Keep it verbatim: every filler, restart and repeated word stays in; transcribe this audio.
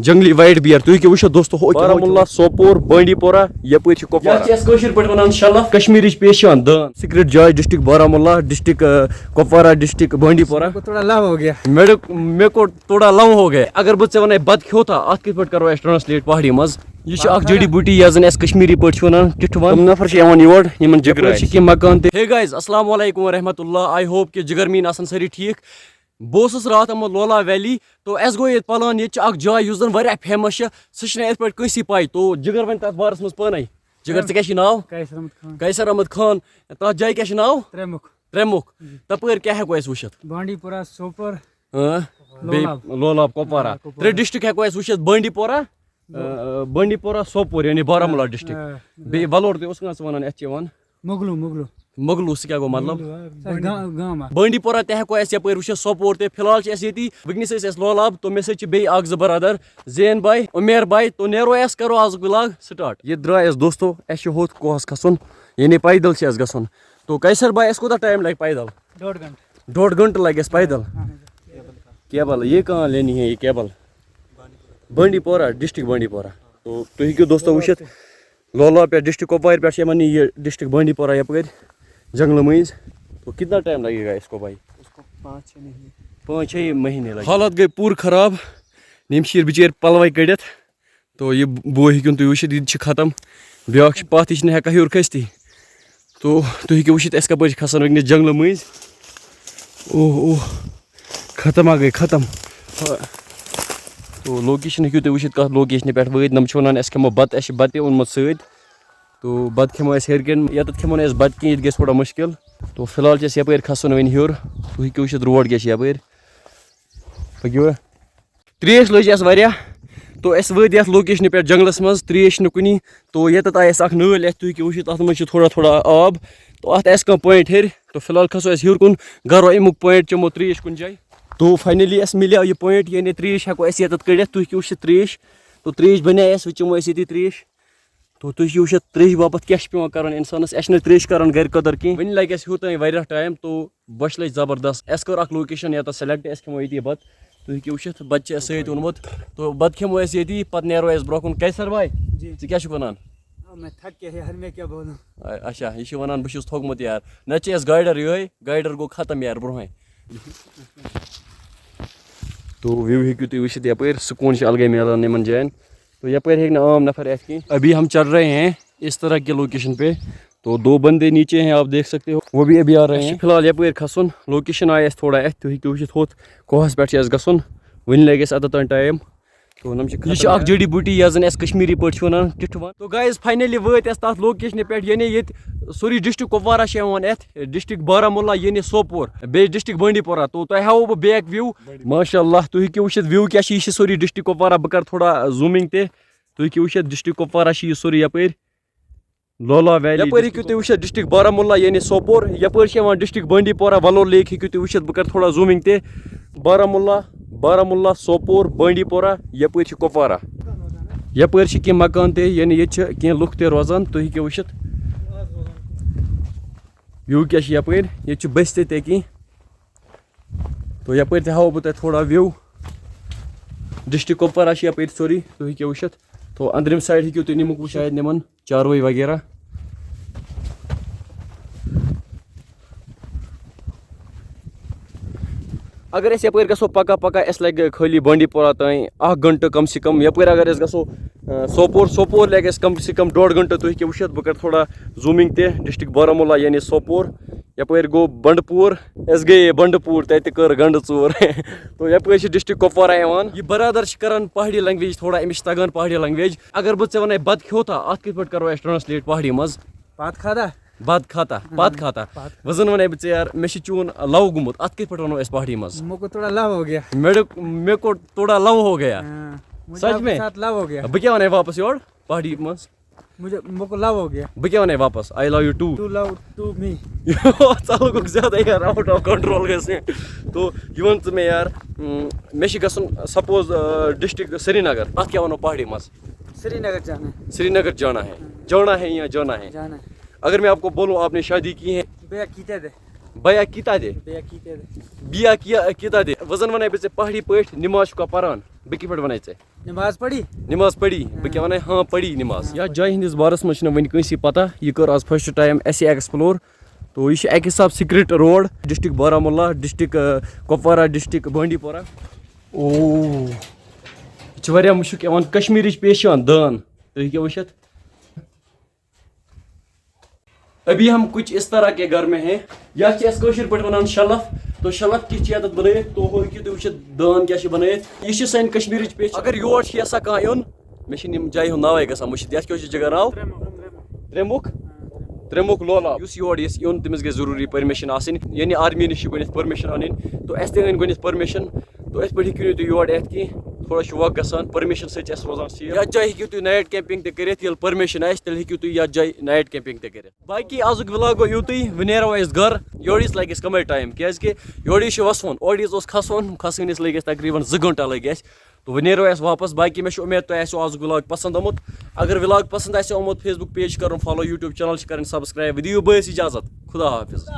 جنگلی white beer, تُہۍ ہیٚکِو وٕچھِتھ دوستو، ہُہ کیٛاہ، ہُہ بارہمولہ، کیٛاہ۔ سوپور، بانڈی پورہ، یپٲرۍ چھِ کۄپوارہ۔ یتھ چھِ أسۍ کٲشِر پٲٹھۍ ونان شلف، کشمیٖرٕچ پیشان دٲن۔ سیکرٹ جاے ڈسٹرکٹ بارہمولہ، ڈسٹرکٹ، آ، کۄپوارہ، ڈسٹرکٹ بانڈی پورہ۔ میرے کو تھوڑا لو ہو گیا۔ میرے، میرے کو تھوڑا لو ہو گیا۔ اگر بہٕ ژےٚ ونے بد کھیوتھا، اتھ کِتھ پٲٹھۍ کرو أسۍ ٹرانسلیٹ پہاڑی منٛز؟ یہِ چھِ اکھ جڑی بوٗٹی یتھ زن أسۍ کشمیٖری پٲٹھۍ چھِ ونان ٹِٹھوَن۔ تِم نفر چھِ یِوان یور، یِمن جگرٕ یپٲرۍ چھِ آسہِ۔ کینٛہہ مکان تہِ۔ Hey guys، السلام علیکم ورحمۃ اللہ۔ I hope کہ جگرمیٖن آسن سٲری ٹھیٖک۔ بہٕ اوسُس راتھ آمُت لولاب ویلی، تو اَسہِ گوٚو ییٚتہِ پلان، ییٚتہِ چھِ اکھ جاے یُس زن واریاہ فیمس چھِ، سُہ چھِنہٕ یِتھ پٲٹھۍ کٲنٛسہِ پاے۔ تو جگر وَنہِ تَتھ بارس منٛز پانے۔ جگر، ژےٚ کیٛاہ چھُے ناو؟ قیصر احمد خان۔ قیصر احمد خان۔ تَتھ جایہِ کیٛاہ چھُ ناو؟ ترٛےٚ مُکھ۔ ترٛےٚ مُکھ۔ جی۔ تَپٲرۍ کیٛاہ ہٮ۪کو أسۍ وٕچھِتھ؟ بانڈی پورہ، سوپور، اۭں۔ بیٚیہِ لولاب۔ لولاب، کۄپوارہ۔ آ، کۄپوارہ۔ ترٛےٚ ڈسٹرکٹ ہٮ۪کو أسۍ وٕچھِتھ، بانڈی پورہ، آ، بانڈی پورہ، سوپور، یعنی بارہمولہ ڈسٹرکٹ۔ آ، بیٚیہِ وَلُر تہِ اوس کانٛہہ ژٕ وَنان، یَتھ چھِ یِوان مۄگلو، مۄگلو۔ مۄگلو، سُہ کیٛاہ گوٚو مطلب؟ مۄگلو، آ، سُہ آسہِ گا-، گام اَکھ۔ بانڈی پورہ تہِ ہٮ۪کو أسۍ یَپٲرۍ وٕچھِتھ، سوپور تہِ۔ فی الحال چھِ أسۍ ییٚتی، وٕنکیٚنَس ٲسۍ أسۍ لولاب، تہٕ مےٚ سۭتۍ چھِ بیٚیہِ اَکھ زٕ برادر، زین بھاے، عمیر بھائی، تو نیرو أسۍ، کرو آزُک vlog start۔ ییٚتہِ درٛاے أسۍ دوستو، اَسہِ چھُ ہوٚتھ کوہَس کھسُن، یعنی پیدل چھِ اَسہِ گژھُن۔ تو قیصر بھائی، اَسہِ کوٗتاہ ٹایم لَگہِ پیدل؟ ڈوڈ گھنٹہٕ۔ ڈوڈ گھنٹہٕ لگہِ اَسہِ پیدل۔ اہن حظ۔ کیبل، یہ کہاں لینی ہے یہ کیبل؟ بانڈی پورہ، ڈسٹرکٹ بانڈی پورہ۔ تو تُہۍ ہیٚکِو دوستو وٕچھِتھ، لولاب پٮ۪ٹھ، ڈسٹرکٹ کۄپوارِ پٮ۪ٹھ چھِ یِمن یہِ ڈسٹرکٹ بانڈی پورہ یپٲرۍ جنگلہٕ مٔنٛزۍ۔ تو کتنا ٹائم لگے گا اس کو بھائی؟ اس کو پانچ چھ مہینے۔ پانچ چھ مہینے لگے۔ حالت گٔے پوٗرٕ خراب، یِم چھِ بِچٲرۍ پلوے کٔڑِتھ۔ تو یہِ بوے ہیٚکِو تُہۍ وٕچھِتھ، یہِ تہِ چھِ ختم۔ بیٛاکھ چھِ پَتھ، یہِ چھِنہٕ ہٮ۪کان ہیوٚر کھٔستی۔ تو تُہۍ ہیٚکِو وٕچھِتھ، أسۍ کَپٲرۍ چھِ کھَسان وٕنکیٚنَس جنٛگلہٕ مٔنٛزۍ۔ اوہ، اوہ، ختم آ گٔے، ختم۔ تو لوکیشن ہیٚکِو تُہۍ وٕچھِتھ، کَتھ لوکیشنہِ پٮ۪ٹھ وٲتۍ۔ نۄم چھِ وَنان، اَسہِ کھٮ۪مو بَتہٕ، اَسہِ چھِ بَتہٕ تہِ اوٚنمُت سۭتۍ۔ تو بَتہٕ کھٮ۪مو أسۍ ہیٚرِ کِنۍ، ییٚتٮ۪تھ کھٮ۪مو نہٕ أسۍ بَتہٕ کِہیٖنۍ، ییٚتہِ گژھِ تھوڑا مُشکِل۔ تو فی الحال چھِ أسۍ یَپٲرۍ کھَسُن وۄنۍ ہیوٚر۔ تُہۍ ہیٚکِو وٕچھِتھ، روڈ کیٛاہ چھِ یَپٲرۍ۔ پٔکِو۔ ترٛیش لٔج اَسہِ واریاہ۔ تو أسۍ وٲتۍ یَتھ لوکیشنہِ پٮ۪ٹھ جنٛگلَس منٛز، ترٛیش چھِنہٕ کُنی۔ تو ییٚتٮ۪تھ آیہِ اَسہِ اَکھ نٲلۍ اَتھِ، تُہۍ ہیٚکِو وٕچھِتھ، اَتھ منٛز چھِ تھوڑا تھوڑا آب۔ تو اَتھ آسہِ کانٛہہ پویِنٛٹ ہیٚرِ۔ تو فی الحال کھسو أسۍ ہیوٚر کُن، گرو اَمیُک پویِنٛٹ، چٮ۪مو ترٛیش کُنہِ جایہِ۔ تو فاینٔلی اَسہِ مِلیو یہِ پویِنٛٹ، یعنی ترٛیش ہٮ۪کو أسۍ یَتَتھ کٔڑِتھ۔ تُہۍ ہیٚکِو وٕچھِتھ ترٛیش۔ تو ترٛیش بَنے اَسہِ، وۄنۍ چٮ۪مو أسۍ ییٚتی ترٛیش۔ تو تُہۍ ہیٚکِو وٕچھِتھ، ترٛیشہِ باپَتھ کیٛاہ چھُ پٮ۪وان کَرُن اِنسانَس۔ اَسہِ چھِنہٕ ترٛیشہِ کَران گَرِ قدر کینٛہہ۔ وۄنۍ لَگہِ اَسہِ ہیوٚتانۍ واریاہ ٹایم، تو بۄچھِ لَجہِ زبردست۔ اَسہِ کٔر اَکھ لوکیشَن یَتَس سِلٮ۪کٹ، اَسہِ کھٮ۪مو ییٚتی بَتہٕ۔ تُہۍ ہیٚکِو وٕچھِتھ، بَتہٕ چھِ اَسہِ سۭتۍ اوٚنمُت۔ تو بَتہٕ کھٮ۪مو أسۍ ییٚتی، پَتہٕ نیرو أسۍ برٛونٛہہ کُن۔ قیصر بھائی، جی۔ ژٕ کیٛاہ چھُکھ وَنان؟ آ، میں تھک گیا یار، میں کیا بولوں؟ اَ-، اچھا، یہِ چھُ وَنان، بہٕ چھُس تھوٚکمُت یار۔ نَتہٕ چھِ اَسہِ گایڈَر یِہوٚے، گایڈَر گوٚو ختم یار برٛونٛہٕے۔ تو وِو ہیٚکِو تُہۍ وٕچھِتھ یَپٲرۍ، سکوٗن چھُ الگٕے میلان یِمَن جایَن۔ تو یَپٲرۍ ہیٚکہِ نہٕ عام نفر یِتھ کینٛہہ۔ ابھی ہم چل رہے ہیں اس طرح کے لوکیشن پہ۔ تو دو بندے نیچے ہیں، آپ دیکھ سکتے ہو، وہ بھی ابھی آ رہے ہیں۔ اَسہِ چھُ فی الحال یَپٲرۍ کھسُن، لوکیشن آیہِ اَسہِ تھوڑا اَتھِ، تُہۍ ہیٚکِو وٕچھِتھ ہوٚتھ کوہَس پٮ۪ٹھ چھُ اَسہِ گژھُن، وٕنہِ لَگہِ اَسہِ اَتٮ۪تھ تام ٹایم۔ تو نۄم چھِ یہِ چھِ ختم اَکھ یار۔ جڑی بوٗٹی یَتھ زَن أسۍ کشمیٖری پٲٹھۍ چھِ وَنان ٹِٹھوَن۔ تو گایز، فاینٔلی وٲتۍ أسۍ تَتھ لوکیشنہِ پٮ۪ٹھ، یعنی ییٚتہِ سورُے ڈسٹرکٹ کُپوارہ چھِ یِوان یَتھ، ڈسٹرکٹ بارہمولہ یعنی سوپور، بیٚیہِ ڈسٹرکٹ بانڈی پورہ۔ تو تۄہہِ ہاوو بہٕ بیک وِو۔ ماشاء اللہ، تُہۍ ہیٚکِو وٕچھِتھ وِو کیٛاہ چھِ، یہِ چھِ سورُے ڈسٹرکٹ کُپوارہ۔ بہٕ کَرٕ تھوڑا زوٗمِنٛگ تہِ، تُہۍ ہیٚکِو وٕچھِتھ ڈسٹرکٹ کُپوارہ چھِ یہِ سورُے یَپٲرۍ۔ لولاب ویلی یَپٲرۍ ہیٚکِو تُہۍ وٕچھِتھ ڈسٹرکٹ بارہمولہ یعنی سوپور، یَپٲرۍ چھِ یِوان ڈسٹرکٹ بانڈی پورہ، وَلُر لیک ہیٚکِو تُہۍ وٕچھِتھ۔ بہٕ کَرٕ تھوڑا زوٗمِنٛگ تہِ۔ بارہمولہ، بارہمولہ، سوپور، بانڈی پورہ، یَپٲرۍ چھِ کُپوارہ۔ یَپٲرۍ چھِ کینٛہہ مکان تہِ، یعنی ییٚتہِ چھِ کینٛہہ لُکھ تہِ روزان، تُہۍ ہیٚکِو وٕچھِتھ۔ وِو کیٛاہ چھِ یَپٲرۍ، ییٚتہِ چھِ بٔستہِ تہِ کینٛہہ۔ تو یَپٲرۍ تہِ ہاوو بہٕ تۄہہِ تھوڑا وِو۔ ڈسٹرکٹ کُپوارہ چھِ یَپٲرۍ سورُے، تُہۍ ہیٚکِو وٕچھِتھ۔ تو أنٛدرِم سایڈ ہیٚکِو تُہۍ نِمُک وٕچھِتھ، نِمَن چاروٲے وغیرہ۔ اگر أسۍ یَپٲرۍ گژھو پَکا پَکا، اَسہِ لَگہِ خٲلی بانڈی پورہ تام اَکھ گھنٹہٕ کم سے کم۔ یَپٲرۍ اگر أسۍ گژھو، آ، سوپور، سوپور لَگہِ اَسہِ کم سے کم ڈوڈ گھنٹہٕ۔ تُہۍ ہیٚکِو وٕچھِتھ، بہٕ کَرٕ تھوڑا زوٗمِنٛگ تہِ، ڈسٹرکٹ بارہمولہ یعنی سوپور۔ یَپٲرۍ گوٚو بنڈٕ پوٗر، أسۍ گٔیے بنڈٕ پوٗر، تَتہِ کٔر گنڈٕ ژوٗر۔ تو یَپٲرۍ چھِ ڈسٹرکٹ کُپوارہ یِوان۔ یہِ برادر چھِ کران پہاڑی لنگویج تھوڑا، أمِس چھِ تگان پہاڑی لنگویج۔ اگر بہٕ ژےٚ وَنے بَتہٕ کھیوٚتھا، اَتھ کِتھ پٲٹھۍ کرو أسۍ ٹرانسلیٹ پہاڑی منٛز؟ بات کھاتا۔ بات کھاتا، ہاں، بات کھاتا۔ بات۔ وۄنۍ زَن وَنے بہٕ ژےٚ یار، مےٚ چھِ چون love گوٚمُت، اَتھ کِتھ پٲٹھۍ وَنو أسۍ پہاڑی منٛز؟ مجھ کو تھوڑا lو ہو گیا۔ میرے، میرے کو تھوڑا love ہو گیا۔ ہاں، مجھے سچ آپ کے میں؟ ساتھ لو ہو گیا۔ بہٕ کیٛاہ وَنے واپس یورٕ پہاڑی منٛز؟ مجھے، مجھ کو لو ہو گیا۔ بہٕ کیٛاہ وَنے واپس؟ I love you too۔ To love to me۔ ژَلہٕ گوٚو زیادَے یار، out of control گژھِ۔ تو یہِ وَن ژٕ مےٚ یار، اۭں، مےٚ چھِ گژھُن suppose، آ، ڈسٹرکٹ سرینگر، اَتھ کیٛاہ وَنو پہاڑی منٛز؟ سرینگر جانا ہے۔ سرینگر جانا ہے۔ جانا ہے یا جانا ہے؟ جانا ہے۔ اگر میں آپ کو بولوں آپ نے شادی کی ہے؟ بیا کیتا دے۔ بیا کیتا دے۔ بیا کیتا دے۔ بیا کیا، کیتا دے۔ وۄنۍ زَن وَنے بہٕ ژےٚ پہاڑی پٲٹھۍ، نماز چھُکھا پَران؟ بہٕ کِتھ پٲٹھۍ وَنَے ژےٚ؟ نماز پڑھی؟ نماز پڑھی؟ بہٕ کیٛاہ وَنَے؟ ہاں پڑھی نماز۔ یَتھ جایہِ ہٕنٛدِس بارَس منٛز چھِنہٕ وٕنہِ کٲنٛسی پَتہ۔ یہِ کٔر آز فٔسٹ ٹایم اَسہِ ایکسپلور۔ تو یہِ چھِ اَکہِ حساب secret road, district Baramulla, district, آ، کپوارہ، ڈسٹرکٹ بانڈی پورہ۔ او، یہِ چھِ واریاہ مُشُک یِوان، کشمیٖرٕچ پیش یِوان دٲن۔ تُہۍ ہیٚکِو وٕچھِتھ۔ ابھی ہم کچھ اس طرح کے گھر میں ہیں۔ یا چھِ أسۍ کٲشِر پٲٹھۍ وَنان شَلَف۔ تو شَلَف کِتھ چھِ یَتھ بَنٲیِتھ؟ تو ہُہ ہیٚکِو تُہۍ وٕچھِتھ دٲن کیٛاہ چھِ بَنٲیِتھ۔ یہِ چھِ سانہِ کشمیٖرٕچ پیش۔ اگر یور چھِ یَژھان کانٛہہ یُن، مےٚ چھِنہٕ یِم جایہِ ہُنٛد ناوَے گژھان مٔشِتھ۔ یَتھ کیٛاہ چھِ جگہ ناو؟ ترٛےٚ مُکھ۔ ترٛےٚ مُکھ لولاب۔ یُس یور یِژھ یُن، تٔمِس گژھِ ضروٗری پٔرمِشن آسٕنۍ، یعنی آرمی نِش چھِ گۄڈٕنٮ۪تھ پٔرمِشن اَنٕنۍ۔ تو اَسہِ تہِ أنۍ گۄڈٕنٮ۪تھ پٔرمِشن۔ تو یِتھ پٲٹھۍ ہیٚکِو نہٕ تُہۍ یور یِتھ کینٛہہ، تھوڑا چھُ وق گژھان، پٔرمِشن سۭتۍ چھِ اَسہِ روزان سیف۔ یَتھ جایہِ ہیٚکِو تُہۍ نایٹ کیمپِنگ تہِ کٔرِتھ، ییٚلہِ پٔرمِشن آسہِ، تیٚلہِ ہیٚکِو تُہۍ یَتھ جایہِ نایٹ کیمپِنگ تہِ کٔرِتھ۔ باقٕے آزُک ولاگ گوٚو یُتُے، وۄنۍ نیرو أسۍ گرٕ۔ یورٕ یِژ لگہِ اَسہِ کمٕے ٹایم، کیازِ کہِ یورٕ یہِ چھُ وَسوُن، اورٕ یِژ اوس کھسوُن، کھسوٕنِس لٔگۍ اَسہِ تقریٖباً زٕ گٲنٹہٕ لٔگۍ اَسہِ۔ تو وۄنۍ نیرو أسۍ واپس۔ باقٕے مےٚ چھِ اُمید تۄہہِ آسیو آزُک ولاگ پسنٛد آمُت۔ اگر ولاگ پسنٛد آسیو آمُت، Facebook page چھِ کرُن follow، YouTube channel چھِ کرٕنۍ subscribe۔ وۄنۍ دِیِو بٲیِس اجازت۔ خدا حافظ۔